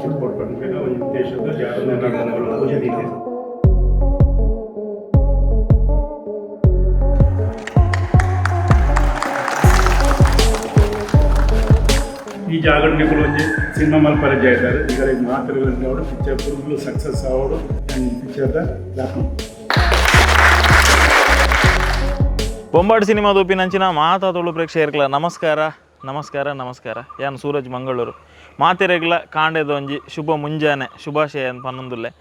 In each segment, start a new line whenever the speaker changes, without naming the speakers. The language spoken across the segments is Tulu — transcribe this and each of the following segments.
ತಿಕ್ಕೊಡು ಪನ್ಪಿನ ಒಂಜಿ ಉದ್ದೇಶದ ಜಾರಂದಾಯ ಪೂಜೆ ದೀತೆರ್. ಈ ಜಾಗಡ್ ನಿಕುಲು ಒಂಜಿ ಸಿನಿಮಾ ಮಲ್ಪರೆ ಜೈದಾರ್ ನಿಗಲೆಗ್ ಮಾತೆರ್ಗ್ಲ ಆವಡ್, ಪಿಕ್ಚರ್ ಫುಲ್ ಸಕ್ಸಸ್ ಆವಡ್ ಅಂಡ್ ಪಿಕ್ಚರ್ದ ದಾಪುಂಡು.
ಬೊಂಬಾಟ್ ಸಿನಿಮಾ ತೂಪಿನಂಚಿನ ಮಾತಾ ತುಳು ಪ್ರೇಕ್ಷಕರ್ಲ ನಮಸ್ಕಾರ ನಮಸ್ಕಾರ ನಮಸ್ಕಾರ. ಯಾನ್ ಸೂರಜ್ ಮಂಗಳೂರು. ಮಾತೆರೆಗ್ಲ ಕಾಂಡೆದ ಒಂಜಿ ಶುಭ ಮುಂಜಾನೆ ಶುಭಾಶಯ ಅಂತ ಪನ್ನೊಂದುಲ್ಲೆ.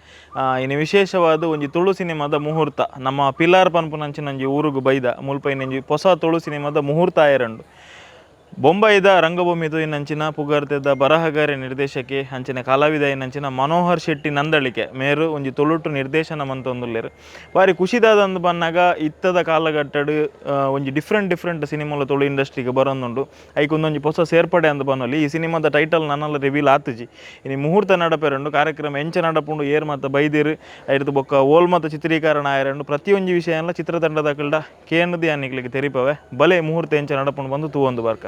ಇನಿ ವಿಶೇಷವಾದ ಒಂಜಿ ತುಳು ಸಿನಿಮಾದ ಮುಹೂರ್ತ ನಮ್ಮ ಪಿಲಾರ್ ಪನ್ಪುನಂಚಿನ ಒಂಜಿ ಊರುಗು ಬೈದ. ಮುಲ್ಪ ಇನ್ನೊಂಜಿ ಹೊಸ ತುಳು ಸಿನಿಮಾದ ಮುಹೂರ್ತ ಆಯರಂಡು. ಬೊಂಬೈದ ರಂಗಭೂಮಿ ತೂಯಿನಂಚಿನ ಪುಗರ್ತೆದ ಬರಹಗಾರೆ, ನಿರ್ದೇಶಕೆ ಅಂಚಿನ ಕಲಾವಿದ ನಂಚಿನ ಮನೋಹರ್ ಶೆಟ್ಟಿ ನಂದಳಿಕೆ ಮೇರು ಒಂಜಿ ತುಳುಟು ನಿರ್ದೇಶನ ಮಂತೊಂದುಲ್ಲೆರ್. ಬಾರಿ ಖುಷಿದಾದಂದು ಬನ್ನಗ ಇತ್ತದ ಕಾಲಘಟ್ಟಡ್ ಒಂಜಿ ಡಿಫ್ರೆಂಟ್ ಡಿಫ್ರೆಂಟ್ ಸಿನಿಮಾಲ ತುಳು ಇಂಡಸ್ಟ್ರಿಗೆ ಬರೊಂದುಂಡು. ಐಕ್ ಉಂದೊಂಜಿ ಹೊಸ ಸೇರ್ಪಡೆ ಅಂದ್ ಪನೊಲಿ. ಈ ಸಿನಿಮಾದ ಟೈಟಲ್ ನನಲ ರಿವೀಲ್ ಆತುಜಿ. ಇನಿ ಮುಹೂರ್ತ ನಡಪೆರುಂಡು. ಕಾರ್ಯಕ್ರಮ ಎಂಚ ನಡಪುಂಡು, ಏರ್ ಮಾತ ಬೈದೆರ್, ಐರ್ದ್ ಬೊಕ್ಕ ಓಲ್ ಮಾತ ಚಿತ್ರೀಕರಣ ಆಯೆರುಂಡು, ಪ್ರತಿಯೊಂಜಿ ವಿಷಯನ್ಲ ಚಿತ್ರತಂಡದಕಲ್ಡ ಕೇಂದ್ ಯಾನ್ ನಿಕ್ಲೆಗ್ ತೆರಿಪವೆ. ಬಲೆ, ಮುಹೂರ್ತ ಎಂಚ ನಡಪುಂಡು ಬಂದು ತೂವೊಂದು ಬರ್ಕ.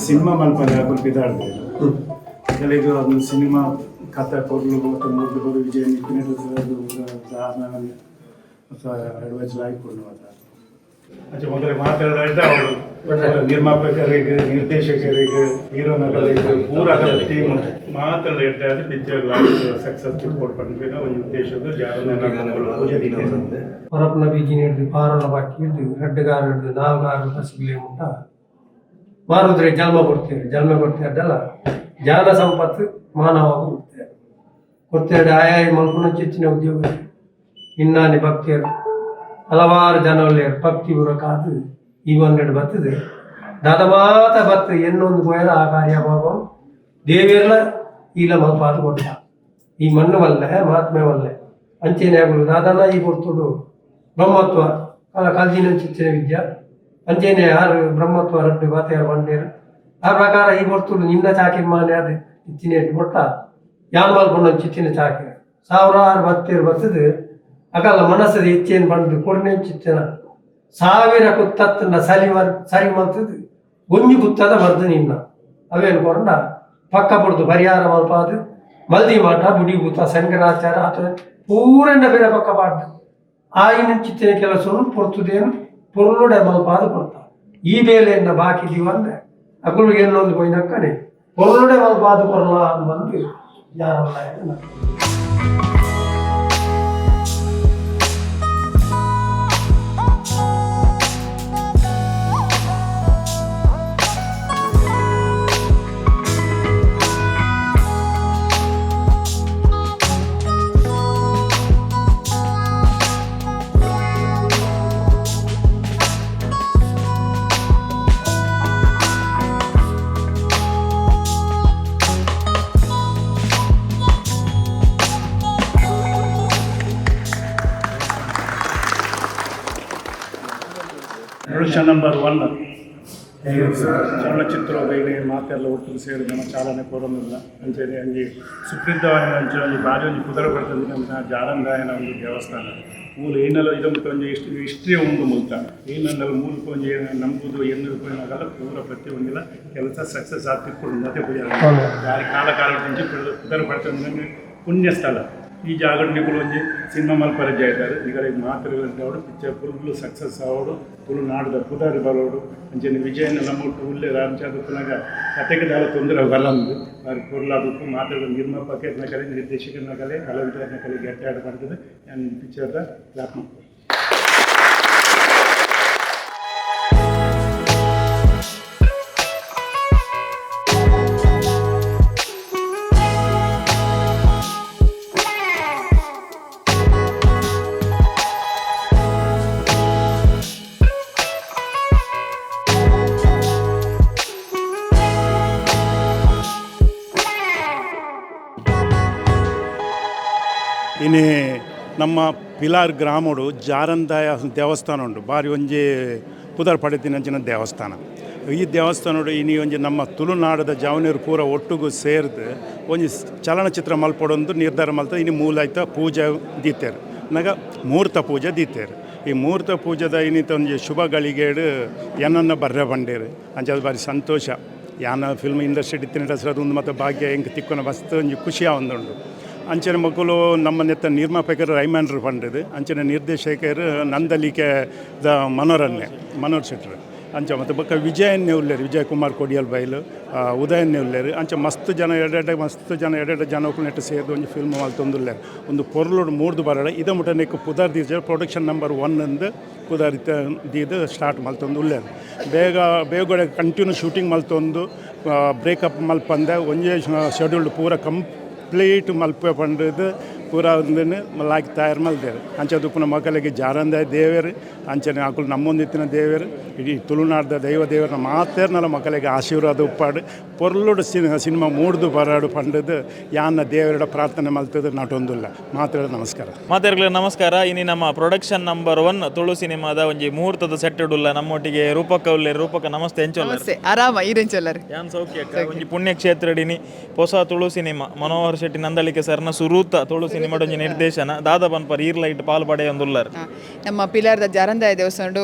ಸಿನಿಮಾ ಮಲ್ಪರೆ ಅಕುಲು ಪಿದಾಡ್ದೆರ್. ಅಕಲೆಗ್ ಒಂದು ಸಿನಿಮಾ ಕತೆ ಪೊರ್ಲು ಬೊಕ್ಕ ಮೂಡ್ದು ಬರು ವಿಜಯ ಅಡ್ವೈಸ್ ಲಾಯ್ಕ್ ಉಂಡು ಮಾತ. ಅಂಚ ಮೊದಲೇ ಮಾತಾಡಿದ ಅವರು ನಿರ್ಮಾಪಕರಿಗೆ, ನಿರ್ದೇಶಕರಿಗೆ, ಹೀರೋನಗಳಿಗೆ, ಪೂರ ಟೀಮ್ ಮಾತ್ರ ಎಡ್ಡೆ ಆದ್ ಪಿಕ್ಚರ್ ಸಕ್ಸಸ್ ತಿಕ್ಕೊಡು ಪನ್ಪಿನ ಒಂಜಿ ಉದ್ದೇಶದ ಜಾರಂದಾಯ ಪೂಜೆ ದೀತೆರ್.
ಪರಪುನ ಬೀಜಿನ ಹಿಡ್ದು ಪಾರನ ಬಾಕಿ ಹಿಡ್ದು ರಡ್ಡು ಗಾರ ಹಿಡ್ದು ನಾಲ್ ಗಾರ ಬಸ್ಸುಗಳೇ ಮುಟ್ಟ ಮಾರುದ್ರೆ ಜನ್ಮ ಕೊಡ್ತೇವೆ. ಜನ್ಮ ಕೊಡ್ತೇವೆ ಜ್ಞಾನ ಸಂಪತ್ತು ಮಾನವ ಕೊಡ್ತೇವೆ. ಕೊಡ್ತೇವೆ ಆಯಾಯ ಮಲ್ಪುನ ಹೆಚ್ಚಿನ ಉದ್ಯೋಗ ಇನ್ನಾನಿ ಭಕ್ತಿಯರು ಹಲವಾರು ಜನ ಉಲ್ಲೇರು. ಭಕ್ತಿ ಪೂರ ಕಾದು ಈ ಒಂದೆರಡು ಬರ್ತದೆ. ದಾದ ಮಾತ ಬತ್ತು ಎನ್ನೊಂದು ಪೋಯರ ಆ ಕಾರ್ಯ ಭಾವ ದೇವಿಯರ್ಲ ಈಲ ಮಲ್ಪಾದ ಕೊಡ್ತ. ಈ ಮಣ್ಣು ವಲ್ಲೆ, ಮಹಾತ್ಮೆ ವಲ್ಲೆ. ಅಂಚೆನೆ ಅಗುಲು ದಾದನ ಈ ಪೊರ್ತುಡು ಬ್ರಹ್ಮತ್ವ ಕಾಲ ಕಲ್ದಿನ ಚಿತ್ತಿನ ವಿದ್ಯಾ. ಅಂಚೆನೆ ಆರು ಬ್ರಹ್ಮತ್ವ ರಡ್ಡು ಬಾತೆಯರ್ ಬಂಡೇರು. ಆ ಪ್ರಕಾರ ಈ ಪೊರ್ತುಡು ನಿನ್ನ ಚಾಕಿರಿ ಮಾನ್ಯ ಅದು ಇತ್ತಿನ ಕೊಟ್ಟ ಯಾನ್ ಮಲ್ಪುನ ಚಿತ್ತಿನ ಚಾಕಿರಿ ಸಾವಿರಾರು ಭಕ್ತಿಯರು ಬರ್ತದೆ. ಅಕಲ್ಲ ಮನಸ್ಸದ ಇಚ್ಛೆಯನ್ನು ಬಂದು ಕೊರ್ನೆ ಚಿತ್ತಿನ ಸಾವಿರ ಕುತ್ತತ್ತನ್ನ ಸರಿ ಸರಿ ಮಲ್ತದು ಒಂಜಿ ಕುತ್ತದ ಮರ್ದು ನಿನ್ನ ಅವೇನು ಕೊರಂಡ ಪಕ್ಕ ಪಡ್ದು ಪರಿಹಾರ ಮಲ್ಪಾದು ಮಲ್ದಿ ಮಾಟ ಬುಡಿ ಭೂತ ಶಂಕರಾಚಾರ ಅಥವಾ ಪೂರಣ್ಣ ಬೇರೆ ಪಕ್ಕ ಪಾಡ್ದು ಆಯಿನ ಚಿತ್ತಿನ ಕೆಲಸವನ್ನು ಪೊರ್ತುದೇನು ಪೊರ್ಲುಡೆ ಮಲ್ಪಾದ ಕೊಡ್ತ. ಈ ಬೇಲೆಯಿಂದ ಬಾಕಿ ದೀವಂದೆ ಅಗುಲು ಏನೊಂದು ಪೋಯಿನಕ್ಕನೆ ಪೊರ್ಲುಡೆ ಮಲ್ಪಾದ ಕೊರ್ಲ ಅಂತ ಬಂದು ಯಾರಲ್ಲ.
ಪ್ರೊಡಕ್ಷನ್ ನಂಬರ್ 1 ಚಲನಚಿತ್ರೋದ ಇಡೀ ಮಾತೆಲ್ಲ ಒಟ್ಟು ಸೇರಿ ನಮ್ಮ ಚಾಲನೆ ಕೊರೊಂದುಲ್ಲ. ಅಂಚನೆ ಅಂಜಿ ಸುಪ್ರೀಂದವಾಯಿನ ಅಂಚೆ ಒಂಜಿ ಬಾರಿ ಒಂಜಿ ಪುದರ್ ಬರ್ತದೆ ನಮ್ಮ ಜಾರಂದಾಯನ ಒಂದು ದೇವಸ್ಥಾನ. ಮೂಲು ಏನಲ್ಲ ಇದೊಂದು ಒಂಜಿ ಹಿಸ್ಟ್ರಿ ಉಂಡು ಮುಲ್ತ. ಏನಂದಲ್ಲ ಮೂಲಕ ಒಂಜಿ ನಂಬುದು ಎನ್ನು ಪೋಯಿನಾಗಲ್ಲ ಪೂರ ಪ್ರತಿಯೊಂದಿಲ್ಲ ಕೆಲಸ ಸಕ್ಸಸ್ ಆತಿಪ್ಪುಂಡು. ಅದೇ ಪೂಜೆ ಬಾರಿ ಕಾಲ ಕಾಲ ಒಂಜಿ ಪುದರ್ ಪಡ್ತದೆ. ಪುಣ್ಯ ಸ್ಥಳ. ಈ ಜಾಗಡ್ ನಿಕುಲು ಒಂಜಿ ಸಿನಿಮಾ ಮಲ್ಪರೆ ಜಾಯ್ತಾರೆ. ನಿಕಲೆಗ್ ಮಾತೆರ್ಗ್ಲ picture full success ಆವೊಡು, ತುಳುನಾಡ್ದ ಪುದರ್ ಬರೋಡು. ಅಂಚನೆ ವಿಜಯನ ನಮ್ಮ ಉಲ್ಲೆರ್. ಅಂಚಾದ್ ಉಪ್ಪುನಗ ಕತೆಕ್ ದಾಲ ತೊಂದರೆ ಬರಂದ್, ಬಾರಿ ಪೊರ್ಲಾದುಪ್ಪು. ಮಾತೆರ್ಲ ನಿರ್ಮಾಪಕೆರ್ನ ಕಲೆ, ನಿರ್ದೇಶಕರ್ನ ಕಲೆ, ಕಲಾವಿದರ್ನ ಕಲೆ ಎಡ್ಡೆ ಪಂಡ್ದ್ ಯಾನ್ ಪಿಕ್ಚರ್ದ ಕ್ಲಾಪ್ ಮಲ್ಪುವೆ. ಇನಿ ನಮ್ಮ ಪಿಲಾರ್ ಗ್ರಾಮಡು ಜಾರಂದಾಯ ದೇವಸ್ಥಾನ ಉಂಡು. ಬಾರಿ ಒಂಜಿ ಪುದರ್ ಪಡೆತಿನಂಚಿನ ದೇವಸ್ಥಾನ. ಈ ದೇವಸ್ಥಾನಡು ಇನಿ ಒಂಜಿ ನಮ್ಮ ತುಳುನಾಡದ ಜವನೆರ್ ಪೂರ ಒಟ್ಟುಗು ಸೇರ್ದ್ ಒಂಜಿ ಚಲನಚಿತ್ರ ಮಲ್ಪೊಡೊಂದು ನಿರ್ಧಾರ ಮಲ್ತ ಇನಿ ಮೂಲಾಯ್ತ ಪೂಜೆ ದೀತೆರ್ ನಗ ಮುಹೂರ್ತ ಪೂಜೆ ದೀತೆರ್. ಈ ಮುಹೂರ್ತ ಪೂಜೆದ ಇನ್ನಿತ ಒಂಜಿ ಶುಭ ಗಳಿಗೆಡ್ ಏನನ್ನ ಬರ್ರೆ ಬಂಡೇರು. ಅಂಚಾದ್ ಬಾರಿ ಸಂತೋಷ. ಯಾನ ಫಿಲ್ಮ್ ಇಂಡಸ್ಟ್ರಿ ಇತ್ತಿನ ಒಂದು ಮತ್ತು ಭಾಗ್ಯ ಎಂಕ್ ತಿಕ್ಕುನ ಮಸ್ತ್ ಒಂಜಿ ಖುಷಿ ಆವೊಂದುಂಡು. ಅಂಚನೆ ಮೊಕುಲು ನಮ್ಮ ನೆತ್ತ ನಿರ್ಮಾಪಕರು ರೈಮನ್ರು ಪಂಡದು, ಅಂಚನೆ ನಿರ್ದೇಶಕರು ನಂದಲಿಕೆ the ಮನೋರನ್ನೆ ಮನೋಹರ್ ಶೆಟ್ಟರು. ಅಂಚ ಮತ್ತು ಬೊಕ್ಕ ವಿಜಯನ್ನೇ ಉಲ್ಲೇರು, ವಿಜಯ್ ಕುಮಾರ್ ಕೊಡಿಯಲ್ ಬೈಲು, ಉದಯನ್ನೇ ಉಲ್ಲೇರು. ಅಂಚ ಮಸ್ತ್ ಜನ ಎರಡೆರಡು, ಮಸ್ತ್ ಜನ ಎರಡೆರಡು ಜನ ನೆಟ್ಟು ಸೇರ್ದು ಒಂಜಿ ಫಿಲ್ಮ್ ಮಲ್ತೊಂದುಲ್ಲೇರು. ಒಂದು ಪೊರ್ಲುಡು ಮೂಡ್ದು ಬರಡ. ಇದ ಮುಟ್ಟ ಪುದರ್ ದೀಜ ಪ್ರೊಡಕ್ಷನ್ ನಂಬರ್ 1 ಅಂದು ಪುದರ್ ದೀದ್ ಸ್ಟಾರ್ಟ್ ಮಲ್ತೊಂದು ಉಲ್ಲೇರು. ಬೇಗ ಬೇಗ ಕಂಟಿನ್ಯೂ ಶೂಟಿಂಗ್ ಮಲ್ತೊಂದು ಬ್ರೇಕಪ್ ಮಲ್ಪಂದೆ ಒಂಜೇ ಶೆಡ್ಯೂಲ್ಡ್ ಪೂರ ಕಂಪ್ಲೀಟ್ ಮಲ್ಪೆ ಪಂಡದು ಪೂರ ಒಂದನ್ನು ಲಾಯ್ಕ್ ತಯಾರು ಮಲ್ದೇರು. ಅಂಚ ದುಪ್ಪುನ ಮಕ್ಕಳಿಗೆ ಜಾರಂದ ದೇವೆರ್, ಅಂಚನೆ ಅಕುಲು ನಮ್ಮೊಂದಿತ್ತಿನ ದೇವೆರ್, ಇಡೀ ತುಳುನಾಡ್ದ ದೈವ ದೇವರನ್ನ ಮಾತೇರ್ನಲ ಮಕ್ಕಳಿಗೆ ಆಶೀರ್ವಾದ ಉಪ್ಪಾಡು, ಪೊರ್ಲುಡು ಸಿನಿಮಾ ಮೂಡ್ದು ಬರಾಡು ಪಂಡದು ಯಾನ್ನ ದೇವರ ಪ್ರಾರ್ಥನೆ ಮಲ್ತದ ನಟೊಂದುಲ್ಲ. ಮಾತ್ರ ನಮಸ್ಕಾರ.
ಮಾತೆರ್ಗ್ಲ ನಮಸ್ಕಾರ. ಇನಿ ನಮ್ಮ ಪ್ರೊಡಕ್ಷನ್ ನಂಬರ್ 1 ತುಳು ಸಿನಿಮಾದ ಒಂಜಿ ಮುಹೂರ್ತದ ಸೆಟ್ ಉಲ್ಲ. ನಮ್ಮೊಟ್ಟಿಗೆ ರೂಪಕ ಉಲ್ಲೇರು. ರೂಪಕ, ನಮಸ್ತೆ, ಎಂಚೊಲ್ಲರ್?
ನಮಸ್ತೆ, ಆರಾಮ, ಈರೆಂಚೊಲ್ಲರ್?
ಯಾನ್ ಸೌಖ್ಯ ಅಕ್ಕ. ಒಂಜಿ ಪುಣ್ಯಕ್ಷೇತ್ರ ಇನಿ ಹೊಸ ತುಳು ಸಿನಿಮಾ, ಮನೋಹರ್ ಶೆಟ್ಟಿ ನಂದಳಿಕೆ ಸರ್ನ ಸುರೂತ ತುಳು ಸಿನಿಮಾದ ಒಂಜಿ ನಿರ್ದೇಶನ. ದಾದ ಪನ್ಪರ್, ಈರ್ ಲೈಟ್ ಪಾಲ್ ಪಡೆಯೊಂದುಲ್ಲರ್?
ನಮ್ಮ ಪಿಲಾರ್ದ ಜಾರಂದಾಯ ದೇವಸ್ಥಾನಡು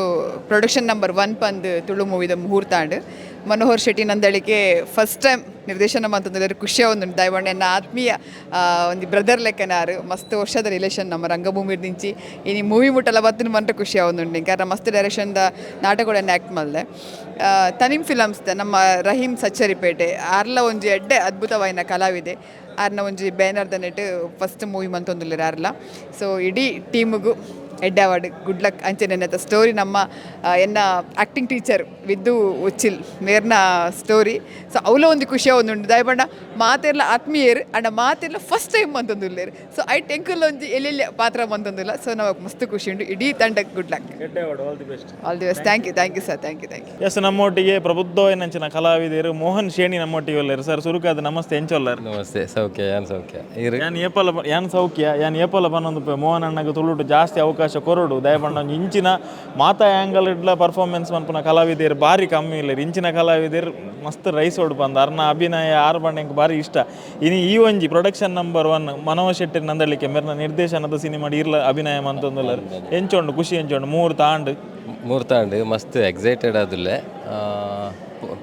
ಪ್ರೊಡಕ್ಷನ್ ನಂಬರ್ 1 ಪಂದ್ ತುಳು ಮೂವಿದ ಮುಹೂರ್ತ ಆಂಡ್. ಮನೋಹರ್ ಶೆಟ್ಟಿ ನಂದಳಿಕೆ ಫಸ್ಟ್ ಟೈಮ್ ನಿರ್ದೇಶನ ಮಂತಂದ್ರೆ ಖುಷಿ ಒಂದುಂಡು. ದಯವಂಡ ಎನ್ನ ಆತ್ಮೀಯ ಒಂದು ಬ್ರದರ್ ಲೆಕ್ಕನಾರು, ಮಸ್ತ್ ವರ್ಷದ ರಿಲೇಷನ್. ನಮ್ಮ ರಂಗಭೂಮಿ ದಿಂಚಿ ಇನಿ ಮೂವಿ ಮುಟ್ಟಲ ಬತ್ತಿನ ಮಂತ್ರ ಖುಷಿ ಆವೊಂದುಂಡು. ಕಾರಣ ಮಸ್ತ್ ಡೈರೆಕ್ಷನ್ದ ನಾಟಕಗಳನ್ನು ಆ್ಯಕ್ಟ್ ಮಲ್ದೆ. ತನಿಮ್ ಫಿಲಮ್ಸ್ ನಮ್ಮ ರಹೀಂ ಸಚ್ಚರಿಪೇಟೆ ಆರ್ಲ ಒಂಜಿ ಎಡ್ಡೆ ಅದ್ಭುತವಾಯಿನ ಕಲಾವಿದೆ. ಆರ್ನ ಒಂಜಿ ಬ್ಯಾನರ್ದ net first movie ಮಂತೊಂದುಲ್ಲೆರ್ ಆರ್ಲ. ಸೊ ಇಡೀ ಟೀಮುಗು ಎಡ್ಡೆ award, good luck. ಅಂಚನೆ ನೆತ್ತ ಸ್ಟೋರಿ ನಮ್ಮ ಎನ್ನ ಆ್ಯಕ್ಟಿಂಗ್ ಟೀಚರ್ ವಿದ್ದು ಉಚ್ಚಿಲ್ ಮೇರ್ನ ಸ್ಟೋರಿ. ಸೊ ಅವಲ ಒಂದು ಖುಷಿ ಒಂದುಂಡು. ದಯಪಂಡ ಮಾತೆರ್ಲ ಆತ್ಮೀಯರು ಅಂಡ ಮಾತೆರ್ಲ ಫಸ್ಟ್ ಟೈಮ್ ಮಂತೊಂದುಲ್ಲೆರ್. ಸೊ I ಟೆಂಕಲ್ ಒಂಜಿ ಎಲ್ಲೆಲ್ಲಿ ಪಾತ್ರ ಮಂತೊಂದುಲ್ಲ. ಸೊ ನಮಗೆ ಮಸ್ತ್ ಖುಷಿ ಉಂಡು. ಇಡೀ ತಂಡಕ್ಕೆ ಗುಡ್ ಲಕ್.
ಎಡ್ಡೆ award, all the best.
All the best. Thank you, thank you sir, thank you, thank you.
Yes, ನಮ್ಮೊಟ್ಟಿಗೆ ಪ್ರಬುದ್ಧವಾಯಿನಂಚಿನ ಕಲಾವಿದರು ಮೋಹನ್ ಶೇಣಿ ನಮ್ಮೊಟ್ಟಿಗೆ ಉಲ್ಲೆರ್. ಸರ್, ಸುರುಕಾದ ನಮಸ್ತೆ, ಎಂಚೊಲ್ಲರ್?
ನಮಸ್ತೆ, ಸೌಖ್ಯ, ಯಾನ್ ಸೌಖ್ಯ, ಈರ್?
ಯಾನ್ ಏಪಲ ಯಾನ್ ಸೌಖ್ಯ. ಯಾನ್ ಏಪಲ ಪನ್ನೊಂದು ಮೋಹನ್ ಅಣ್ಣಗ್ ತುಳುಟು ಜಾಸ್ತಿ ಅವಕಾಶ ಕೊರೊಡು. ದಯಪಂಡ ಒಂಜಿ ಇಂಚಿನ ಮಾತಾ ಆ್ಯಂಗಲ್ ಇಡ್ಲ ಪರ್ಫಾರ್ಮೆನ್ಸ್ ಮನ್ಪುನ ಕಲಾವಿದೆರ್ ಬಾರಿ ಕಮ್ಮಿ ಇಲ್ಲೆರ್. ಇಂಚಿನ ಕಲಾವಿದೆರ್ ಮಸ್ತ್ ರೈಸ್ ಓಡು ಪಂದ್ ಅರ್ನ ಅಭಿನಯ ಆರ್ ಪಂಡ ಎಂಕ್ ಬಾರಿ ಇಷ್ಟ. ಇನಿ ಈ ಒಂಜಿ ಪ್ರೊಡಕ್ಷನ್ ನಂಬರ್ 1 ಮನೋಹರ್ ಶೆಟ್ಟಿ ನಂದಳಿಕೆ ಮೆರ್ನ ನಿರ್ದೇಶನದ ಸಿನಿಮಾ ಇರ್ಲ ಅಭಿನಯ ಮಂತೊಂದುಲ್ಲೆರ್. ಎಂಚೊಂಡು ಖುಷಿ, ಎಂಚೊಂಡು ಮೂರು ತಾಂಡ್?
ಮೂರ್ತಾಂಡ್, ಮಸ್ತ್ ಎಕ್ಸೈಟೆಡ್ ಆದುಲ್ಲೆ.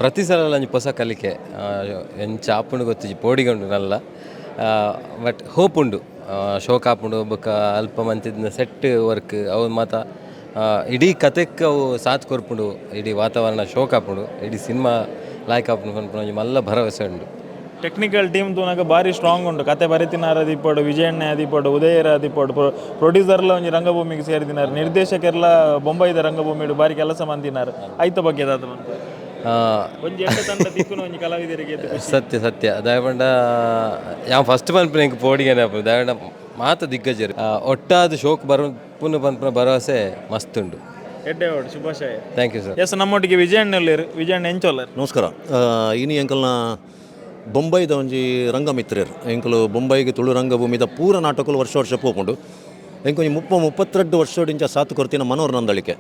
ಪ್ರತಿ ಸಲ ಒಂಜಿ ಹೊಸ ಕಲಿಕೆ. ಎಂಚ ಆಪುಂಡು ಗೊತ್ತಿಜಿ, ಪೋಡಿಗುಂಡು ನಲ್ಲ, ಬಟ್ ಹೋಪ್ ಉಂಡು. ಶೋಕ್ ಆಪುಂಡು. ಬೊಕ್ಕ ಅಲ್ಪ ಮಂತಿದ್ನ ಸೆಟ್ ವರ್ಕ್ ಅವು ಮಾತ ಇಡೀ ಕತೆಕ್ ಅವು ಸಾಥ್ ಕೊರ್ಪುಂಡು. ಇಡೀ ವಾತಾವರಣ ಶೋಕ್ ಆಪುಂಡು, ಇಡೀ ಸಿನಿಮಾ ಲಾಯ್ಕ್ ಆಪುಂಡು ಪನ್ಪುನ ಒಂಜಿ ಮಲ್ಲ ಭರವಸೆ ಉಂಡು.
ಟೆಕ್ನಿಕಲ್ ಟೀಮ್ ತೂನಗ ಬಾರಿ ಸ್ಟ್ರಾಂಗ್ ಉಂಡು. ಕತೆ ಬರಿತಿನಾರ ಆದಿಪ್ಪಡು, ವಿಜಯಣ್ಣೆ ಆದಿಪ್ಪಡು, ಉದಯರ ಆದಿಪ್ಪಡು, ಪ್ರೊಡ್ಯೂಸರ್ಲ ಒಂಜಿ ರಂಗಭೂಮಿಗೆ ಸೇರಿದಿನಾರು, ನಿರ್ದೇಶಕರ್ಲ ಬೊಂಬೈದ ರಂಗಭೂಮಿಡು ಬಾರಿ ಕೆಲಸ ಮಂದಿನಾರು. ಐತ ಬಗ್ಗೆ ದಾದ ಪನ್ಪರ್? ಒಂಜಿ ಎಡ್ಡೆ ತಂಡ ತಿಕ್ಕುನ ಒಂಜಿ ಕಲಾವಿದರಿಗೆ ಏತ್ ಖುಷಿ.
ಸತ್ಯ ಸತ್ಯ. ದಾಯಪಂಡ ಯಾನ್ ಫಸ್ಟ್ ಪನ್ಪಿನ ಎಂಕ್ ಪೋಡಿಗೆನೆ ಆಪುಂಡು. ದಾಯೆಪಂಡ ಮಾತ ದಿಗ್ಗಜರು ಒಟ್ಟಾದ್ ಶೋಕ್ ಬರುಪುನು ಪನ್ಪಿನ ಭರವಸೆ ಮಸ್ತ್ ಉಂಡು.
ಎಡ್ಡೆ ಅವಡ್, ಶುಭಾಶಯ.
Thank you sir.
S, ನಮ್ಮೊಟ್ಟಿಗೆ ವಿಜಯಣ್ಣ ಉಲ್ಲೆರ್. ವಿಜಯಣ್ಣ, ಎಂಚೊಲ್ಲರ್?
ನಮಸ್ಕಾರ. ಇನಿ ಎಂಕಲ್ನ ಬೊಂಬೈದ ಒಂಜಿ ರಂಗಮಿತ್ರರು. ಎಂಕುಲು ಬೊಂಬೈಗೆ ತುಳು ರಂಗಭೂಮಿದ ಪೂರ ನಾಟಕಲು ವರ್ಷ ವರ್ಷ ಪೋಪುಂಡು. ಎಂಕೊಂಜಿ 30-32 ವರ್ಷಡಿಂಚ ಸಾಥ್ ಕೊರ್ತಿನ ಮನೋಹರ್ ನಂದಳಿಕೆ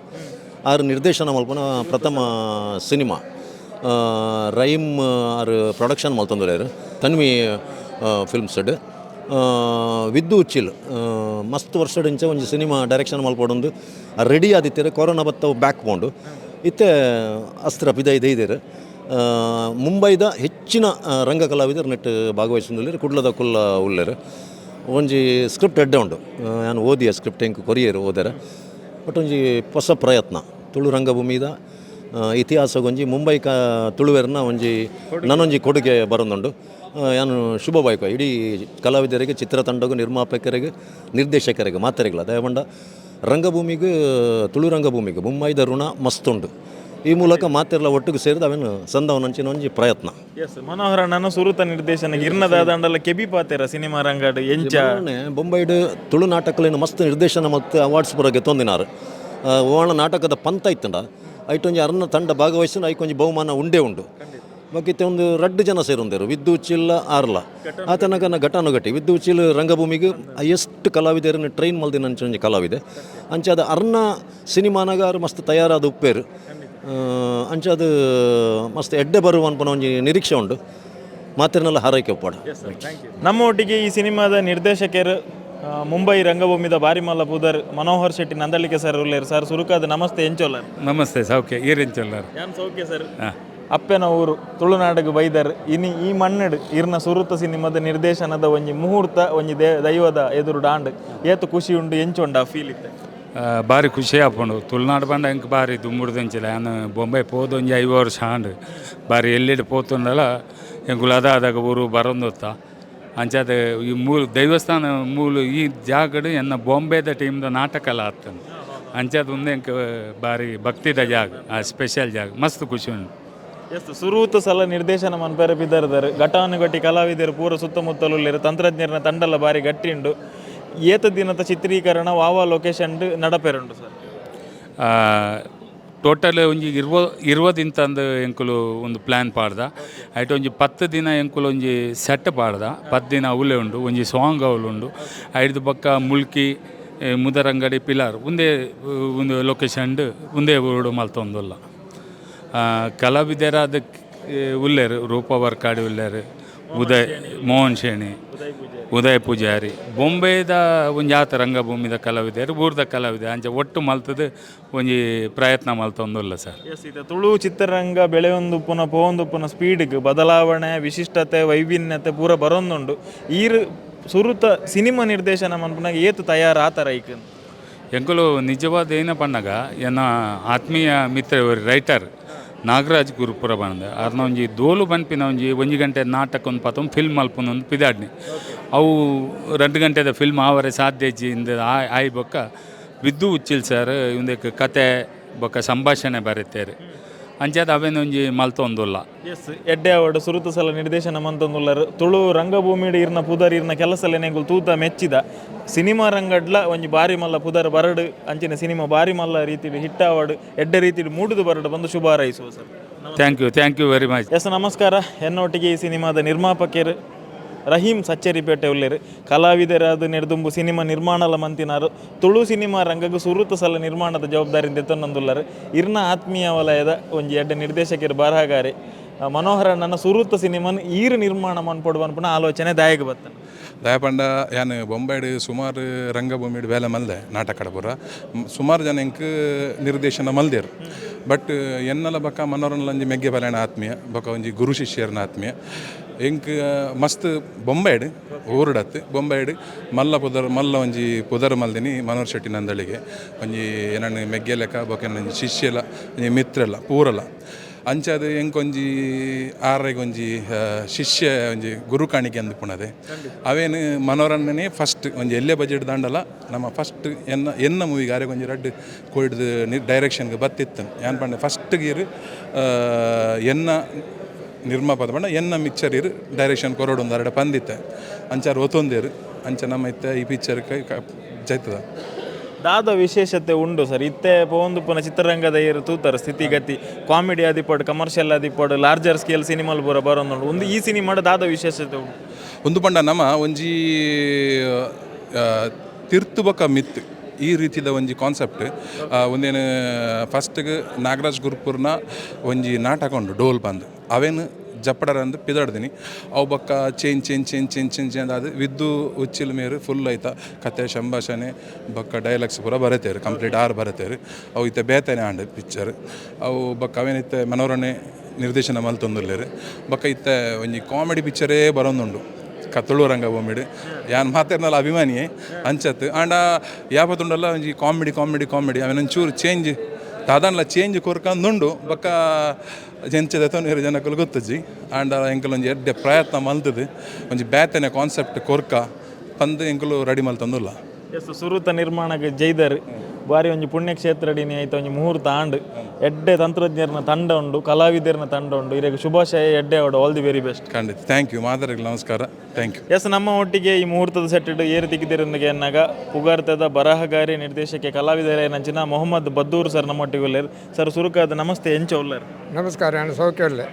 ಆರು ನಿರ್ದೇಶನ ಮಲ್ಪುನ ಪ್ರಥಮ ಸಿನಿಮಾ. ರೈಮ್ ಆರು ಪ್ರೊಡಕ್ಷನ್ ಮಲ್ತೊಂದುಲ್ಲೆರ್ ತನ್ವಿ ಫಿಲ್ಮ್ಸ್ಡ್. ವಿದ್ದು ಉಚ್ಚಿಲ್ ಮಸ್ತ್ ವರ್ಷಡಿಂಚ ಒಂಜಿ ಸಿನಿಮಾ ಡೈರೆಕ್ಷನ್ ಮಲ್ಪೊಡೊಂದು ರೆಡಿ ಆದಿತ್ತೆರ್. ಕೊರೋನಾ ಬತ್ತ ಬ್ಯಾಕ್ ಪೋಂಡು. ಇತ್ತೆ ಅಸ್ತ್ರ ಪಿದೈ ದೈದೆರ್. ಮುಂಬೈದ ಹೆಚ್ಚಿನ ರಂಗ ಕಲಾವಿದರು ನೆಟ್ ಭಾಗವಹಿಸೊಂದುಲ್ಲೆರ್. ಕುಡ್ಲದ ಕುಲ್ಲ ಉಲ್ಲೆರ್. ಒಂಜಿ ಸ್ಕ್ರಿಪ್ಟ್ ಎಡ್ಡೆ ಉಂಡು. ಯಾನ್ ಓದಿಯ ಸ್ಕ್ರಿಪ್ಟ್ ಎಂಕ್ ಕೊರಿಯೆರ್ ಓದೆರೆ. ಬಟ್ ಒಂಜಿ ಪೊಸ ಪ್ರಯತ್ನ ತುಳು ರಂಗಭೂಮಿದ ಇತಿಹಾಸಗೊಂಜಿ ಮುಂಬೈ ಕ ತುಳುವೆರ್ನ ಒಂಜಿ ನನೊಂಜಿ ಕೊಡುಗೆ ಬರೊಂದುಂಡು. ಯಾನ್ ಶುಭ ಬಾಯ್ಕ ಇಡೀ ಕಲಾವಿದರಿಗೆ, ಚಿತ್ರತಂಡಗು, ನಿರ್ಮಾಪಕರಿಗೆ, ನಿರ್ದೇಶಕರಿಗೆ ಮಾತೆರೆಗ್ಲ. ದಯಪಂಡ ರಂಗಭೂಮಿಗೆ, ತುಳು ರಂಗಭೂಮಿಗೆ ಮುಂಬೈದ ಋಣ ಮಸ್ತ್ ಉಂಡು. ಈ ಮೂಲಕ ಮಾತೆರ್ಲ ಒಟ್ಟಿಗೆ ಸೇರಿದ ಅವೇನು ಸಂದವನಂಚಿನ ಒಂಜಿ ಪ್ರಯತ್ನ.
ಎಸ್, ಮನೋಹರಣ್ಣನ ಸುರುತ ನಿರ್ದೇಶನ ಇರ್ನದಾದಂಡಲ ಕೆಬಿ ಪಾತೆರ ಸಿನಿಮಾ ರಂಗಡ್ ಎಂಚ?
ಬೊಂಬೈಡ್ ತುಳು ನಾಟಕಲೇನು ಮಸ್ತ್ ನಿರ್ದೇಶನ ಮತ್ತು ಅವಾರ್ಡ್ಸ್ ಪೂರ ಗೆತ್ತೊಂದಿನಾರು. ಓಣ ನಾಟಕದ ಪಂತ ಇತ್ತಂಡ ಐಟೊಂಜಿ ಅರ್ನ ತಂಡ ಭಾಗವಹಿಸಿ ಐಕೊಂಜಿ ಬಹುಮಾನ ಉಂಡೇ ಉಂಡು. ಬೊಕ್ಕ ಒಂದು ರಡ್ಡು ಜನ ಸೇರೊಂದೇರು, ವಿದ್ದು ಉಚ್ಚಿಲ್ಲ ಆರ್ಲ ಆತನಗನ ಘಟಾನುಘಟಿ. ವಿದ್ದು ಉಚ್ಚಿಲ್ ರಂಗಭೂಮಿಗೆ ಎಷ್ಟು ಕಲಾವಿದರನ್ನು ಟ್ರೈನ್ ಮಲ್ದಿನ ಅಂಚ ಒಂಜಿ ಕಲಾವಿದೆ. ಅಂಚಾದ ಅರ್ನ ಸಿನಿಮಾನಾಗ ಆರು ಮಸ್ತ್ ತಯಾರಾದ ಉಪ್ಪೇರು. ಅಂಚಾದ ಮಸ್ತ್ ಎಡ್ಡೆ ಬರುವ ಅನ್ಪನ ಒಂಜಿ ನಿರೀಕ್ಷೆ ಉಂಡು. ಮಾತೆರ್ನೆಲ್ಲ ಹಾರೈಕೆ ಒಪ್ಪಾಡು.
ನಮ್ಮ ಒಟ್ಟಿಗೆ ಈ ಸಿನಿಮಾದ ನಿರ್ದೇಶಕರು, ಮುಂಬೈ ರಂಗಭೂಮಿದ ಬಾರಿಮಲ್ಲ ಪುದರ್ ಮನೋಹರ್ ಶೆಟ್ಟಿ ನಂದಳಿಕೆ ಸರ್ ಉಲ್ಲೇರು. ಸರ್, ಸುರುಕಾದ ನಮಸ್ತೆ, ಎಂಚೋಲರ್?
ನಮಸ್ತೆ, ಸೌಖ್ಯ. ಈರೆಂಚೊಲ್ಲರ್?
ಯಾನ್ ಸೌಖ್ಯ ಸರ್. ಅಪ್ಪೆನ ಊರು ತುಳುನಾಡಿಗೆ ಬೈದರ್. ಇನಿ ಈ ಮಣ್ಣಡು ಇರ್ನ ಸುರುತ ಸಿನಿಮಾದ ನಿರ್ದೇಶನದ ಒಂಜಿ ಮುಹೂರ್ತ ಒಂಜಿ ದೈವದ ಎದುರು ಡಾಂಡ್ ಏತು ಖುಷಿ ಉಂಡು, ಎಂಚುಂಡು ಆ ಫೀಲ್ ಇತ್ತೆ?
ಬಾರಿ ಖುಷಿ ಆಪುಂಡು. ತುಳುನಾಡು ಪಂಡ ಎಂಕ್ ಬಾರಿ ದುಂಬುಡ್ದಂಚಿಲ್ಲ. ಯಾನ್ ಬೊಂಬೈ ಪೋದು ಒಂಜಿ 50 ವರ್ಷ ಆಂಡ್. ಬಾರಿ ಎಲ್ಲಿಡ್ ಪೋತುಂಡಲ ಎಂಕುಲು ಅದಾದಾಗ ಊರು ಬರೊಂದೊತ್ತ. ಅಂಚಾದ ಈ ಮೂಲು ದೈವಸ್ಥಾನ ಮೂಲು ಈ ಜಾಗಡ್ ಎನ್ನ ಬೊಂಬೆದ ಟೀಮ್ದ ನಾಟಕಲ ಆತಂದು. ಅಂಚಾದ ಉಂದು ಎಂಕ್ ಬಾರಿ ಭಕ್ತಿದ ಜಾಗ, ಆ ಸ್ಪೆಷಲ್ ಜಾಗ. ಮಸ್ತ್ ಖುಷಿ ಉಂಡು.
ಎಸ್, ಸುರೂತ ಸಲ ನಿರ್ದೇಶನ ಮನ್ಪೆರೆ ಬಿದರ್ದಾರ್. ಘಟಾನುಘಟಿ ಕಲಾವಿದರು ಪೂರ ಸುತ್ತಮುತ್ತಲು ಉಲ್ಲೆರ್. ತಂತ್ರಜ್ಞರನ ತಂಡಲ ಬಾರಿ ಗಟ್ಟಿ ಉಂಡು. ಏತ ದಿನದ ಚಿತ್ರೀಕರಣ, ವಾವಾ ಲೊಕೇಶನ್ ನಡಪೆರುಂಡು ಸರ್?
ಟೋಟಲ್ ಒಂಜಿ 20 ದಿನತಂದು ಎಂಕುಲು ಒಂದು ಪ್ಲ್ಯಾನ್ ಪಾಡ್ದ. ಐಟ್ ಒಂಜಿ 10 ದಿನ ಎಂಕುಲು ಒಂಜಿ ಸೆಟ್ ಪಾಡ್ದ. 10 ದಿನ ಅವಲೇ ಉಂಡು, ಒಂಜಿ ಸಾಂಗ್ ಅವಲು ಉಂಡು. ಐಡ್ದ್ ಬೊಕ್ಕ ಮುಲ್ಕಿ, ಮುದರಂಗಡಿ, ಪಿಲಾರ್ ಉಂದೇ ಒಂದು ಲೊಕೇಶನ್ ಉಂದೇ ಊರುಡು ಮಲ್ತೊಂದುಲ್ಲ. ಕಲಾವಿದರಾದ ಉಲ್ಲೇರು, ರೂಪ ವರ್ಕಾಡಿ ಉಲ್ಲೇರು, ಉದಯ್ ಮೋಹನ್ ಶೇಣಿ, ಉದಯ ಪೂಜಾರಿ, ಬೊಂಬೆದ ಒಂಜಿ ಆತ ರಂಗಭೂಮಿದ ಕಲಾವಿದರು, ಊರ್ದ ಕಲಾವಿದ, ಅಂಚ ಒಟ್ಟು ಮಲ್ತದು ಒಂಜಿ ಪ್ರಯತ್ನ ಮಲ್ತೊಂದುಲ್ಲ ಸರ್.
ಎಸ್, ಇದು ತುಳು ಚಿತ್ರರಂಗ ಬೆಳೆಯೊಂದು ಪುನಃ ಪೋವೊಂದು ಪುನಃ ಸ್ಪೀಡ್ಗೆ ಬದಲಾವಣೆ, ವಿಶಿಷ್ಟತೆ, ವೈವಿಧ್ಯತೆ ಪೂರ ಬರೊಂದುಂಡು. ಈರ್ ಸುರುತ ಸಿನಿಮಾ ನಿರ್ದೇಶನ ಮನ್ಪುನಾಗ ಏತು ತಯಾರು ಆತರ ಐಕ್?
ಎಂಕುಲು ನಿಜವಾದ ಏನ ಪನ್ನಗ ಎನ್ನ ಆತ್ಮೀಯ ಮಿತ್ರ ರೈಟರ್ ನಾಗರಾಜ್ ಗುರುಪುರ ಬಂದ ಅರ್ನ ಒಂಜಿ ದೋಲು ಪನ್ಪಿನ ಒಂಜಿ ಒಂಜಿ ಗಂಟೆ ನಾಟಕ ಒಂದು ಪತ್ತೊಂದು ಫಿಲ್ಮ್ ಮಲ್ಪುನ ಒಂದು ಪಿದಾಡ್ನಿ. ಅವು 2 ಗಂಟೆದ ಫಿಲ್ಮ್ ಆವರೆ ಸಾಧ್ಯ ಇಜ್ಜಿ ಇಂದ ಆಯಿ ಬೊಕ್ಕ ವಿದ್ದು ಉಚ್ಚಿಲ್ ಸರ್ ಇಂದಕ್ಕೆ ಕತೆ ಬೊಕ್ಕ ಸಂಭಾಷಣೆ ಬರೀತಾರೆ. ಅಂಚಾದ ಅವೇನು ಒಂಜಿ ಮಲ್ತೊಂದುಲ್ಲ.
ಎಸ್, ಎಡ್ಡೆ ಆವಡ್. ಸುರುತ ಸಲ ನಿರ್ದೇಶನ ಮಂತೊಂದುಲ್ಲರು. ತುಳು ರಂಗಭೂಮಿಡ್ ಇರ್ನ ಪುದರ್, ಇರ್ನ ಕೆಲಸಲೆನೆಗುಲ್ ತೂತ ಮೆಚ್ಚಿದ. ಸಿನಿಮಾ ರಂಗಡ್ಲ ಒಂಜಿ ಬಾರಿ ಮಲ್ಲ ಪುದರ್ ಬರಡು, ಅಂಚಿನ ಸಿನಿಮಾ ಬಾರಿ ಮಲ್ಲ ರೀತಿಡ್ ಹಿಟ್ ಆವಡ್, ಎಡ್ಡೆ ರೀತಿಡ್ ಮೂಡುದು ಬರಡು ಬಂದು ಶುಭ ಹಾರೈಸುವ sir.
Thank you, thank you very much.
S, ನಮಸ್ಕಾರ. ಎನ್ನೊಟ್ಟಿಗೆ ಈ ಸಿನಿಮಾದ ನಿರ್ಮಾಪಕರು ರಹೀಂ ಸಚ್ಚೇರಿಪೇಟೆ ಉಲ್ಲೇರು. ಕಲಾವಿದರಾದ ನೆಡ್ದುಂಬು ಸಿನಿಮಾ ನಿರ್ಮಾಣಲ ಮಂತಿನಾರು. ತುಳು ಸಿನಿಮಾ ರಂಗಗ್ ಸುರುತ ಸಲ ನಿರ್ಮಾಣದ ಜವಾಬ್ದಾರಿ ಎತ್ತೊಂದುಲ್ಲರು. ಇರ್ನ ಆತ್ಮೀಯ ವಲಯದ ಒಂಜಿ ಎಡ್ಡೆ ನಿರ್ದೇಶಕರು, ಬರಹಗಾರಿ ಮನೋಹರಣ್ಣನ ಸುರುತ ಸಿನಿಮಾನ್ ಈರು ನಿರ್ಮಾಣ ಮನ್ಪೊಡು ಪನ್ಪುನ ಆಲೋಚನೆ ದಾಯಗ ಬತ್ತನ?
ದಯಪಂಡ ಯಾನ್ ಬೊಂಬೈಡ್ ಸುಮಾರು ರಂಗಭೂಮಿಡ್ ಬೇಲೆ ಮಲ್ದೆ. ನಾಟಕಡ ಪೂರ ಸುಮಾರು ಜನ ಎಂಕ್ ನಿರ್ದೇಶನ ಮಲ್ದೇರು. ಬಟ್ ಎನ್ನಲ ಬೊಕ್ಕ ಮನೋರನ್ಲ ಒಂಜಿ ಮೆಗ್ಗೆ ಬಲೆನ ಆತ್ಮೀಯ ಬೊಕ್ಕ ಒಂಜಿ ಗುರು ಶಿಷ್ಯರನ ಆತ್ಮೀಯ. ಎಂಕ್ ಮಸ್ತ್ ಬೊಂಬೈಡ್ ಊರುಡತ್ತು ಬೊಂಬೈಡ್ ಮಲ್ಲ ಪುದರ್, ಮಲ್ಲ ಒಂಜಿ ಪುದರ್ ಮಲ್ದಿನಿ ಮನೋಹರ್ ಶೆಟ್ಟಿ ನಂದಳಿಗೆ. ಒಂಜಿ ಏನನ್ನು ಮೆಗ್ಗೆ ಲೆಕ್ಕ ಬೊಕ್ಕ ಒಂಜಿ ಶಿಷ್ಯಲ, ಒಂಜಿ ಮಿತ್ರಲ್ಲ ಪೂರಲ. ಅಂಚಾದ ಎಂಕೊಂಜಿ ಆರೆಗ್ ಒಂಜಿ ಶಿಷ್ಯ, ಒಂಜಿ ಗುರು ಕಾಣಿಕೆ ಅಂದ್ ಪುಣದೆ. ಅವೇನು ಮನೋರಣ್ಣನೇ ಫಸ್ಟ್ ಒಂಜಿ ಎಲ್ಲೆ ಬಜೆಟ್ ದಾಂಡಲ ನಮ್ಮ ಫಸ್ಟ್ ಎನ್ನ ಎನ್ನ ಮೂವಿಗೆ ಆರೆಗ್ ಒಂಜಿ ರಡ್ಡ್ ಕೋಡಿದ ಡೈರೆಕ್ಷನ್ಗೆ ಬತ್ತಿತ್ತು. ಯಾನ್ ಪಂಡೆ ಫಸ್ಟ್ ಗೀರ್ ಎನ್ನ ನಿರ್ಮಾಪದ ಪಂಡ ಎನ್ನ ಮಿಕ್ಚರ್ ಇರು ಡೈರೆಕ್ಷನ್ ಕೊರೊಡು ಒಂದು ಅರಡ ಪಂದಿತ್ತೆ. ಅಂಚಾರು ಒತ್ತೊಂದೇರು. ಅಂಚ ನಮ್ಮ ಇತ್ತೆ ಈ ಪಿಕ್ಚರ್ ಕೈ ಜೈತದ.
ದಾದ ವಿಶೇಷತೆ ಉಂಡು ಸರ್? ಇತ್ತೆ ಪೋವೊಂದು ಪುನಃ ಚಿತ್ರರಂಗದ ಏರು ತೂತರ ಸ್ಥಿತಿಗತಿ, ಕಾಮಿಡಿ ಆದಿಪ್ಪಡು, ಕಮರ್ಷಿಯಲ್ ಆದಿಪ್ಪಡು, ಲಾರ್ಜರ್ ಸ್ಕೇಲ್ ಸಿನಿಮಾಲ್ ಪೂರ ಬರೋದುಂಡು. ಒಂದು ಈ ಸಿನಿಮಾಡ್ ದಾದ ವಿಶೇಷತೆ ಉಂಡು?
ಒಂದು ಪಂಡ ನಮ್ಮ ಒಂಜಿ ತಿರ್ತು ಬೊಕ್ಕ ಮಿತ್ ಈ ರೀತಿದ ಒಂಜಿ ಕಾನ್ಸೆಪ್ಟ್. ಒಂದೇನು ಫಸ್ಟ್ಗೆ ನಾಗರಾಜ್ ಗುರುಪುರ್ನ ಒಂಜಿ ನಾಟಕ ಉಂಡು ಡೋಲ್ ಬಂದು. ಅವೇನು ಜಪ್ಪಡರಂದು ಪಿದಡ್ದಿನಿ. ಅವು ಬೊಕ್ಕ change change change change change change ಅದು ವಿದ್ದು ಉಚ್ಚಿಲ್ ಮೇರು ಫುಲ್ ಐತ ಕತೆ, ಸಂಭಾಷಣೆ ಬೊಕ್ಕ ಡೈಲಾಗ್ಸ್ ಪೂರ ಬರತೇರು, ಕಂಪ್ಲೀಟ್ ಆರು ಬರತೇರು. ಅವು ಇತ್ತೆ ಬೇತನೆ ಆಂಡ್ ಪಿಕ್ಚರ್. ಅವು ಬೊಕ್ಕ ಅವೇನಿತ್ತೆ ಮನೋರಣೆ ನಿರ್ದೇಶನ ಮಲ್ತೊಂದುಲ್ಲೆರ್. ಬೊಕ್ಕ ಇತ್ತೆ ಒಂಜಿ ಕಾಮಿಡಿ ಪಿಕ್ಚರೇ ಬರೋಂದುಂಡು. ತುಳು ರಂಗಭೂಮಿಡ್ ಯಾನ್ ಮಾತೆರ್ನಲ ಅಭಿಮಾನಿಯೇ ಅಂಚತ್. ಆಂಡ ಯಾಪತ್ತುಂಡಲ ಒಂಜಿ ಕಾಮಿಡಿ ಕಾಮಿಡಿ ಕಾಮಿಡಿ, ಅವೆನ್ ಒಂಚೂರು ಚೇಂಜ್ ದಾದಾನ್ಲ ಚೇಂಜ್ ಕೊರ್ಕಂದುಂಡು. ಬೊಕ್ಕ ಎಂಚ ದೆತೊನ್ಯೆರ್ ಜನಕುಲು ಗೊತ್ತುಜ್ಜಿ. ಆಂಡ ಎಂಕುಲು ಒಂಜಿ ಎಡ್ಡೆ ಪ್ರಯತ್ನ ಮಲ್ತುದು ಒಂಜಿ ಬೇತೆನೆ ಕಾನ್ಸೆಪ್ಟ್ ಕೊರ್ಕ ಪಂದ್ ಎಂಕುಲು ರೆಡಿ ಮಲ್ತೊಂದುಲ್ಲ.
ಎಸ್, ಸುರುತ ನಿರ್ಮಾಣಕ್ಕೆ ಜೈದರ್ ಬಾರಿ ಒಂಜಿ ಪುಣ್ಯಕ್ಷೇತ್ರ ಡಿನಿ ಐತ ಒಂಜಿ ಮುಹೂರ್ತ ಆಂಡ್. ಎಡ್ಡೆ ತಂತ್ರಜ್ಞರ್ನ ತಂಡ ಉಂಡು, ಕಲಾವಿದರ್ನ ತಂಡ ಉಂಡು. ಇರೆಗ್ ಶುಭಾಶಯ, ಎಡ್ಡೆ ಆವಡ್, ಆಲ್ the very best.
ಖಂಡಿತ, thank you. ಮಾತೆರೆಗ್ಲ ನಮಸ್ಕಾರ, thank you.
S, ನಮ್ಮ ಒಟ್ಟಿಗೆ ಈ ಮುಹೂರ್ತದ ಸೆಟ್ಟಿಡ್ ಏರು ತಿಕ್ಕಿದಿರಂದಿಗೆ ಎನ್ನಾಗ ಪುಗಾರ್ತದ ಬರಹಗಾರಿ, ನಿರ್ದೇಶಕ, ಕಲಾವಿದರೇನಂಚಿನ ಮೊಹಮ್ಮದ್ ಬದ್ದೂರ್ ಸರ್ ನಮ್ಮೊಟ್ಟಿಗೆ ಉಲ್ಲೇರ್. ಸರ್, ಸುರುಕಾದ ನಮಸ್ತೆ, ಎಂಚ ಉಲ್ಲೇರ್?
ನಮಸ್ಕಾರ, ನಾನು ಸೌಖ್ಯ ಉಲ್ಲೆ.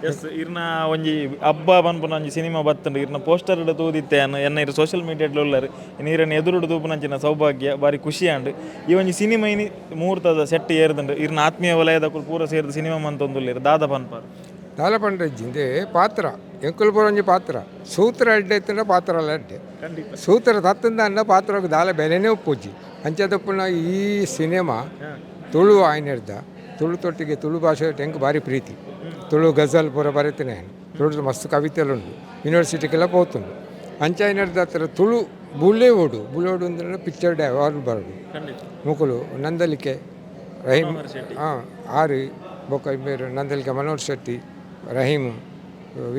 ಎಸ್, ಇರ್ನ ಒಂಜಿ ಹಬ್ಬ ಪನ್ಪುನ ಒಂಜಿ ಸಿನಿಮಾ ಬತ್ತುಂಡು. ಇರ್ನ ಪೋಸ್ಟರ್ ತೂದಿತ್ತೆ ಎನ್ನ ಎನ್ನ ಇರ್ ಸೋಷಿಯಲ್ ಮೀಡಿಯಾಡ್ ಉಲ್ಲರ್. ಇನ್ನು ಎದುರುಡು ತೂಪುನಂಚಿನ ಸೌಭಾಗ್ಯ, ಬಾರಿ ಖುಷಿ ಆಂಡ್. ಈ ಒಂಜಿ ಸಿನಿಮಾ ಇನಿ ಮುಹೂರ್ತದ ಸೆಟ್ ಏರ್ದುಂಡು. ಇರ್ನ ಆತ್ಮೀಯ ವಲಯದಕುಲು ಪೂರ ಸೇರ್ದು ಸಿನಿಮಾ ಮಂತೊಂದುಲ್ಲೆರ್, ದಾದ ಪನ್ಪಾರ್?
ದಾಲ ಪಂಡ್ರೆ ಇಂದೇ ಪಾತ್ರ ಎಂಕುಲು ಪೂರ ಒಂಜಿ ಪಾತ್ರ ಸೂತ್ರ ಎಡ್ಡೆ ಇತ್ತಂಡ ಪಾತ್ರ ಅಲ್ಲ ಎಡ್ಡೆ. ಸೂತ್ರ ತತ್ತಂದ ಅನ್ನ ಪಾತ್ರಕ್ಕೆ ದಾಲ ಬೆಲೆನೇ ಉಪ್ಪುಜಿ. ಅಂಚದಪ್ಪುನ ಈ ಸಿನಿಮಾ ತುಳು ಆಯ್ನಿರ್ದ ತುಳು ತೊಟ್ಟಿಗೆ ತುಳು ಭಾಷೆ ಎಂಕ್ ಭಾರಿ ಪ್ರೀತಿ. ತುಳು ಗಜಲ್ ಪೂರ ಬರೀತೇನೆ ನಾನು. ತುಳು ಮಸ್ತ್ ಕವಿತೆಲುಂಡು, ಯೂನಿವರ್ಸಿಟಿಗೆಲ್ಲ ಪೋತುಂಡು. ಅಂಚ ಆಯ್ನಿರ್ದ ಹತ್ರ ತುಳು ಬುಲೆವೋಡು ಬುಲೆವೋಡು ಅಂದ್ರೆ ಪಿಕ್ಚರ್ ಡ್ಯಾವರ್ ಬರೋಡು ಮುಕುಲು ನಂದಲಿಕೆ ರಹೀಮ್ ಹಾಂ ಆರು ಬೊಕ್ಕ ಬೇರೆ ನಂದಲಿಕೆ ಮನೋಹರ್ ಶೆಟ್ಟಿ, ರಹೀಮ್,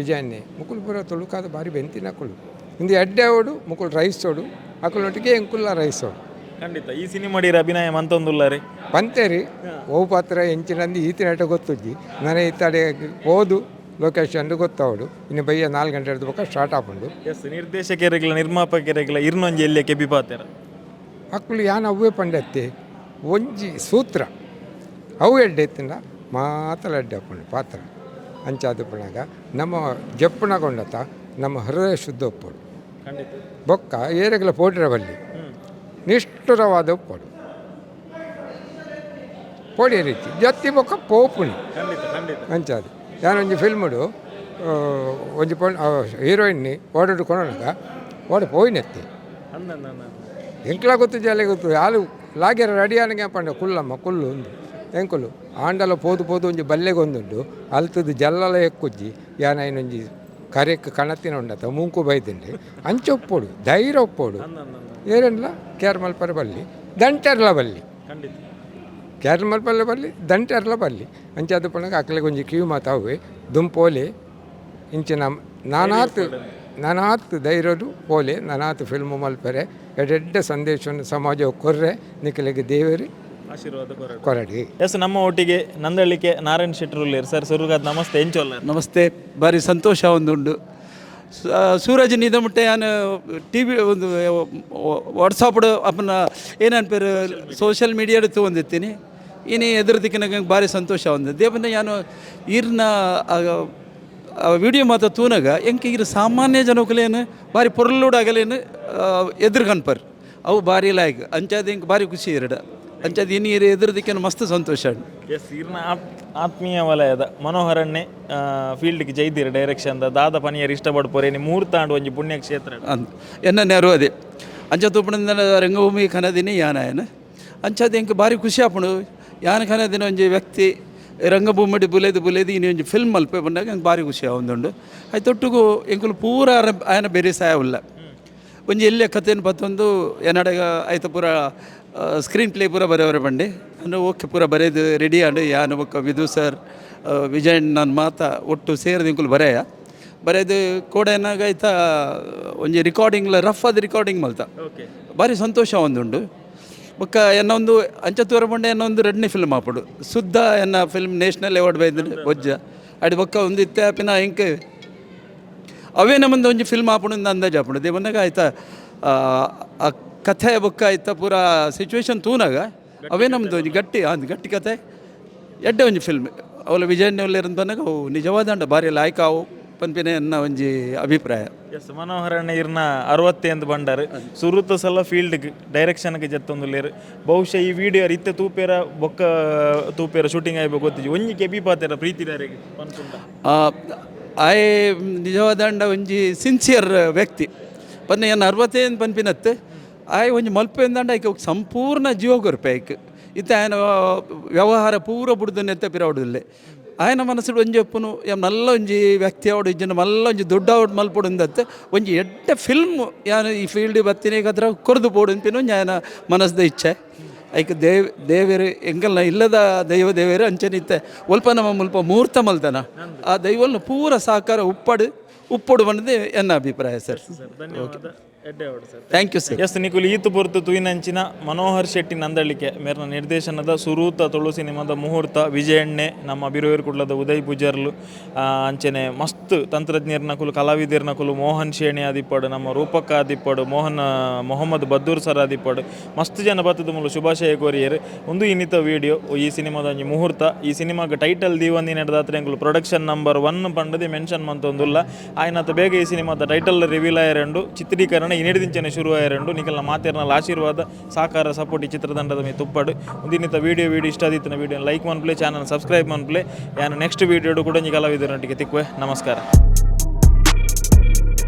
ವಿಜಯನ್ನೆ ಮುಕುಲು ಪೂರ ತುಳುಕಾದ ಭಾರಿ ಬೆಂತಿನಕುಲು. ಇಂದು ಎಡ್ಡೆ ಓಡು ಮುಕುಲು ರೈಸೋಡು ಅಕುಲೊಟ್ಟಿಗೆ ಎಂಕುಲ್ಲ ರೈಸೋಡು.
ಖಂಡಿತ, ಈ ಸಿನಿಮಾ ಅಭಿನಯ ಮಂತೊಂದುಲ್ಲಾರೆ?
ಪಂತೇರಿ ಓವು ಪಾತ್ರ ಎಂಚಿನಂದು ಈತಿನಟ ಗೊತ್ತುಜ್ಜಿ. ನನಗೆ ಇತ್ತಡೆ ಪೋದು ಲೊಕೇಶನ್ ಗೊತ್ತಾವಡು. ಇನ್ನು ಬಯ್ಯ 4 ಗಂಟೆ ಹಿಡ್ದು ಬೊಕ್ಕ ಸ್ಟಾರ್ಟ್ ಆಪುಂಡು.
ಎಸ್, ನಿರ್ದೇಶಕರಿಗ್ಲ ನಿರ್ಮಾಪಕರಿಗ್ಲ ಇರ್ನೊಂಜಿ ಎಲ್ಲಿಯ ಕೆಬಿ ಪಾತೆರ?
ಅಕ್ಕುಲು ಯಾನ್ ಅವ್ವೇ ಪಂಡತ್ತೆ, ಒಂಜಿ ಸೂತ್ರ ಅವು ಎಡ್ಡೆ ಇತ್ತಿನ ಮಾತ್ರ ಎಡ್ಡೆ ಆಪುಂಡು ಪಾತ್ರ. ಅಂಚಾದ ಪುಣಗ ನಮ್ಮ ಜಪ್ಪುನ ಕೊಂಡತ ನಮ್ಮ ಹೃದಯ ಶುದ್ಧ ಒಪ್ಪೋಡು. ಬೊಕ್ಕ ಏರೆಗ್ಲ ಪೋಟಿರ ಬಲ್ಲಿ, ನಿಷ್ಠುರವಾದ ಒಪ್ಪೋಡು ಪೋಡಿಯ ರೀತಿ ಜತ್ತಿ ಬೊಕ್ಕ ಪೋಪುಣಿ.
ಖಂಡಿತ ಖಂಡಿತ
ಅಂಚಾದ ಯಾನೊಂಜಿ ಫಿಲ್ಮ್ಡು ಒಂಜಿ ಪೊಣ್ಣು ಹೀರೋಯಿನ್ ಓಡಾಡು ಕೊನೊನಗ ಓಡ ಪೋಯಿನೆತ್ತಿ. ಎಂಕ್ಲ ಗೊತ್ತು, ಜಾಲೆ ಗೊತ್ತು. ಯಾಲು ಲಾಗ್ಯರ ರೆಡಿ ಆನಗೆ ಪಂಡ ಕುಲ್ಲಮ್ಮ ಕುಲ್ಲು ಉಂದು ಎಂಕುಲು ಆಂಡಲ ಪೋದು ಪೋದು ಒಂಜಿ ಬಲ್ಲೆಗೊಂದುಂಡು. ಅಲ್ತದ್ದು ಜಲ್ಲಲ ಎಕ್ಕುಜ್ಜಿ. ಯಾನ ಐನೊಂಜಿ ಕರೆಕ್ ಕಣತಿನ ಉಂಡತ ಮೂಂಕು ಬೈದುಂಡು. ಅಂಚ ಒಪ್ಪೋಡು, ಧೈರ್ಯ ಒಪ್ಪೋಡು. ಏರೆನ್ಲ ಕೇರ್ ಮಲ್ಪರೆ ಬಲ್ಲಿ, ದಂಟೆರ್ಲ ಬಲ್ಲಿ. ಕೇರ್ ಮಲ್ಪಲ್ಲ ಬಲ್ಲಿ, ದಂಟೆರ್ಲ ಬಲ್ಲಿ. ಅಂಚಾದ ಪುಣಗ ಅಕ್ಲೆಗ್ ಒಂಜಿ ಕಿವಿ ಮಾತಾವೆ ದುಂಪೋಲೆ ಇಂಚಿನ ನಾನಾತ್ ನಾನಾತ್ ಧೈರ್ಯಡು ಪೋಲೆ, ನಾನಾತ್ ಫಿಲ್ಮ್ ಮಲ್ಪರೆ, ಎಡ್ಡೆಡ್ಡೆ ಸಂದೇಶವನ್ನು ಸಮಾಜ ಕೊರ್ರೆ ನಿಕಲೆಗ್ ದೇವರು
ಆಶೀರ್ವಾದ ಕೊರಡು.
ಕೊರಡಿ.
ಎಸ್, ನಮ್ಮ ಒಟ್ಟಿಗೆ ನಂದಳಿಕೆ ನಾರಾಯಣ್ ಶೆಟ್ಟರು ಉಲ್ಲೇರ್. ಸರ್, ಸುರುಗಾದ್ ನಮಸ್ತೆ, ಎಂಚೊಲ್ಲ?
ನಮಸ್ತೆ, ಭಾರಿ ಸಂತೋಷ ಒಂದುಂಡು. ಸೂರಜ್ ನಿದಮುಟ್ಟೆ ಯಾನ್ ಟಿವಿ ಒಂದು ವಾಟ್ಸಾಪ್ ಅಪ್ಪನ ಏನನ್ಪೇರು ಸೋಷಿಯಲ್ ಮೀಡಿಯಾಡ್ ತೂವೊಂದಿತ್ತೀನಿ. ಇನಿ ಎದುರು ದಿಕ್ಕಿನಾಗ ಭಾರಿ ಸಂತೋಷ ಒಂದು ದೇವನ ಯಾನು ಈರ್ನ ವಿಡಿಯೋ ಮಾತ ತೂನಗ ಎಂಕ್ ಈರ್ ಸಾಮಾನ್ಯ ಜನಕುಲೇನು ಭಾರಿ ಪೊರ್ಲುಡಾಗಲೇನು ಎದುರು ಕನ್ಪರ್ ಅವು ಭಾರಿ ಲಾಯ್ಕ್. ಅಂಚಾದ ಎಂಕ್ ಭಾರಿ ಖುಷಿ ಇರಡ. ಅಂಚಾದ ಇನಿ ಈರ್ ಎದುರು ದಿಕ್ಕಿನ ಮಸ್ತ್ ಸಂತೋಷ ಉಂಡು.
ಎಸ್, ಇರ್ನ ಆತ್ಮೀಯ ವಲಯದ ಮನೋಹರಣ್ಣೆ ಫೀಲ್ಡ್ಗೆ ಜೈದಿರ ಡೈರೆಕ್ಷನ್ ದಾದ ಪನಿಯರ್ ಇಷ್ಟಪಡ್ಪೋರೆ ಇನಿ ಮೂರ್ತಾಂಡ್ ಒಂಜಿ ಪುಣ್ಯಕ್ಷೇತ್ರ.
ಅಂದ್ ಎನ್ನ ನೆರವು ಅದೇ ಅಂಚ ತೂಪುಣ ರಂಗಭೂಮಿ ಕನದಿನಿ ಯಾನಾಯನ. ಅಂಚಾದ ಎಂಕ್ ಭಾರಿ ಖುಷಿ ಆಪುಂಡು. ಯಾನ್ ಕನದಿನ ಒಂಜಿ ವ್ಯಕ್ತಿ ರಂಗಭೂಮಿಡ್ ಬುಲೆದು ಬುಲೆದು ಇನಿ ಒಂಜಿ ಫಿಲ್ಮ್ ಮಲ್ಪೆ ಪಂಡಾಗ ಎಂಕ್ ಭಾರಿ ಖುಷಿ ಆವೊಂದುಂಡು. ಐತೊಟ್ಟುಗು ಎಂಕುಲು ಪೂರ ಆಯನ ಬೇರೆ ಸಾಯ ಉಲ್ಲ. ಒಂಜಿ ಎಲ್ಯ ಕಥೆನ್ ಪತ್ತೊಂದು ಎನ್ನಡಗ ಐತ ಪೂರ ಸ್ಕ್ರೀನ್ ಪ್ಲೇ ಪೂರ ಬರೆಯವರೆ ಪಂಡೆ. ಅಂದ್ರೆ ಓಕೆ, ಪೂರ ಬರೆದು ರೆಡಿ ಆಂಡ್. ಯಾನ್ ಬೊಕ್ಕ ವಿಧು ಸರ್, ವಿಜಯ್ ನನ್ನ ಮಾತ ಒಟ್ಟು ಸೇರಿದ ಎಂಕುಲು ಬರೆಯ ಬರೆದು ಕೋಡೆನಾಗ ಐತ ಒಂಜಿ ರಿಕಾರ್ಡಿಂಗ್ಲ ರಫ್ ಆದ ರಿಕಾರ್ಡಿಂಗ್ ಮಲ್ತ. ಭಾರಿ ಸಂತೋಷ ಒಂದುಂಡು. ಬೊಕ್ಕ ಎನ್ನ ಒಂದು ಅಂಚ ತೂರ ಪಂಡ ಎನ್ನ ಒಂದು ರಡ್ನೇ ಫಿಲ್ಮ್ ಆಪುಂಡು. ಸುದ್ದ ಎನ್ನ ಫಿಲ್ಮ್ ನ್ಯಾಷನಲ್ ಅವಾರ್ಡ್ ಬೈದು ಬೊಜ್ಜ ಅಡಿ. ಬೊಕ್ಕ ಒಂದು ಇತ್ತೆ ಆಪಿನ ಎಂಕ್ ಅವೇ ನಮ್ಮಂದು ಒಂಜಿ ಫಿಲ್ಮ್ ಆಪುಂಡು ಅಂದ್ ಅಂದಾಜು ಆಪುಂಡು. ದೇವನ್ನಾಗ ಆಯ್ತಾ ಆ ಕಥೆ ಬೊಕ್ಕ ಆಯ್ತಾ ಪೂರ ಸಿಚುವೇಶನ್ ತೂನಾಗ ಅವೇ ನಮ್ಮದು ಒಂಜಿ ಗಟ್ಟಿ ಅಂದ್ ಗಟ್ಟಿ ಕತೆ, ಎಡ್ಡೆ ಒಂಜಿ ಫಿಲ್ಮ್. ಅವಲ ವಿಜಯಣ್ಣ ಬಂದಾಗ ಅವು ನಿಜವಾದಂಡ ಭಾರಿ ಲಾಯ್ಕ್ ಅವು ಪನ್ಪಿನ ಎನ್ನ ಒಂಜಿ ಅಭಿಪ್ರಾಯ.
ಎಸ್, ಮನೋಹರಣ್ಣ ಇರ್ನ 60 ಎಂದು ಬಂಡಾರ್ ಸುರುತ ಸಲ ಫೀಲ್ಡ್ಗೆ ಡೈರೆಕ್ಷನ್ಗೆ ಜತ್ತೊಂದುಲ್ಲೇರು. ಬಹುಶಃ ಈ ವಿಡಿಯೋ ಇತ್ತೆ ತೂಪೇರ ಬೊಕ್ಕ ತೂಪೇರ ಶೂಟಿಂಗ್ ಆಯ್ಬೇಕು ಗೊತ್ತಿಜಿ. ಒಂಜಿ ಕೆಬಿ ಪಾತೆರ ಪ್ರೀತಿ ಪನ್ಪುಂಡ?
ಆಯೆ ನಿಜವಾದಂಡ ಒಂಜಿ ಸಿನ್ಸಿಯರ್ ವ್ಯಕ್ತಿ ಪನ್ನೆ. ಎನ್ನ 60 ಪನ್ಪಿನತ್ತು ಆಯ್ ಒಂಜಿ ಮಲ್ಪೆಂದಂಡ ಐಕ್ ಸಂಪೂರ್ಣ ಜೀವ ಕೊರ್ಪೆ. ಐಕ್ ಇತ್ತೆ ಆಯನ ವ್ಯವಹಾರ ಪೂರ ಬುಡ್ದು ನೆತ್ತ ಪಿರವಡುಲ್ಲೆ. ಆಯನ ಮನಸ್ಸುಡು ಒಂಜಿ ಉಪ್ಪುನು ಮಲ್ಲ ಒಂಜಿ ವ್ಯಕ್ತಿ ಆವಡು ಇಜ್ಜನ ಮಲ್ಲ ಒಂಜಿ ದೊಡ್ಡ ಆವಡು ಮಲ್ಪೊಡು ಅಂದತ್ತೆ ಒಂಜಿ ಎಡ್ಡೆ ಫಿಲ್ಮ್ ಯಾನ್ ಈ ಫೀಲ್ಡ್ ಬತ್ತಿನ ಅದ್ರ ಕೊರ್ದು ಪೋಡು ಅಂತಿನ ಒಂಜಿ ಆಯನ ಮನಸ್ದ ಇಚ್ಛೆ. ಐಕ್ ದೇವ್ ದೇವೆರು ಎಂಕಲ್ನ ಇಲ್ಲದ ದೈವ ದೇವೆರು ಅಂಚನಿತ್ತೆ ಒಲ್ಪ ನಮ್ಮ ಮುಲ್ಪ ಮುಹೂರ್ತ ಮಲ್ತನ ಆ ದೈವಲ್ನ ಪೂರ ಸಹಕಾರ ಉಪ್ಪಡು ಉಪ್ಪೊಡು ಪಂಡ್ದು ಎನ್ನ ಅಭಿಪ್ರಾಯ ಸರ್.
ಧನ್ಯವಾದ, ಎಡ್ಡೆ sir.
Thank you sir.
S, ನಿಕುಲು ಈತು ಪೊರ್ತು ತೂಯಿನಂಚಿನ ಮನೋಹರ್ ಶೆಟ್ಟಿ ನಂದಳಿಕೆ ಮೇರ್ನ ನಿರ್ದೇಶನದ ಸುರೂತ ತುಳು ಸಿನಿಮಾದ ಮುಹೂರ್ತ, ವಿಜಯಣ್ಣೆ, ನಮ್ಮ ಬಿರುವೇರು ಕುಡ್ಲದ ಉದಯ್ ಪೂಜಾರ್ಲು, ಅಂಚನೆ ಮಸ್ತ್ ತಂತ್ರಜ್ಞರ್ನಕುಲು, ಕಲಾವಿದರ್ನಕುಲು, ಮೋಹನ್ ಶೇಣಿ ಆದಿಪ್ಪಡು, ನಮ್ಮ ರೂಪಕ್ಕ ಆದಿಪ್ಪಡು, ಮೋಹನ್ ಮೊಹಮ್ಮದ್ ಬದ್ದೂರ್ ಸರ್ ಆದಿಪ್ಪಡು, ಮಸ್ತ್ ಜನ ಬತ್ತದ ಮೂಲು ಶುಭಾಶಯ ಕೋರಿಯರು. ಒಂದು ಇನ್ನಿತ ವಿಡಿಯೋ ಈ ಸಿನಿಮಾದ ಒಂಜಿ ಮುಹೂರ್ತ. ಈ ಸಿನಿಮಾಗ ಟೈಟಲ್ ದೀವಂದಿನ ದಾತ್ರ ಪ್ರೊಡಕ್ಷನ್ ನಂಬರ್ 1 ಪಂಡದೆ ಮೆನ್ಷನ್ ಮಂತೊಂದುಲ್ಲ. ಆಯ್ನಾತ ಬೇಗ ಈ ಸಿನಿಮಾದ ಟೈಟಲ್ ರಿವೀಲ್ ಆಯರಂಡು, ಚಿತ್ರೀಕರಣ ಇನಿಡಿದಿಂಚನೆ ಶುರು ಆಯರಂಡು. ನಿಕಲ್ನ ಮಾತೆರ್ನಲ ಆಶೀರ್ವಾದ, ಸಹಕಾರ, ಸಪೋರ್ಟ್ ಈ ಚಿತ್ರತಂಡದ ಮೇ ತುಪ್ಪಡು. ಒಂದಿನಿತ ವಿಡಿಯೋ ವಿಡಿಯೋ ಇಷ್ಟ ಆದಿತ್ತಿನ ವಿಡಿಯೋ ಲೈಕ್ ಮನ್ಪ್ಲೆ, ಚಾನಲ್ ಸಬ್ಸ್ಕ್ರೈಬ್ ಮನ್ಪ್ಲೆ. ಯಾನು ನೆಕ್ಸ್ಟ್ ವಿಡಿಯೋ ಕೂಡ ಒಂಜಿ ಕಲಾವಿದರೊಟ್ಟಿಗೆ ತಿಕ್ಕುವೆ. ನಮಸ್ಕಾರ.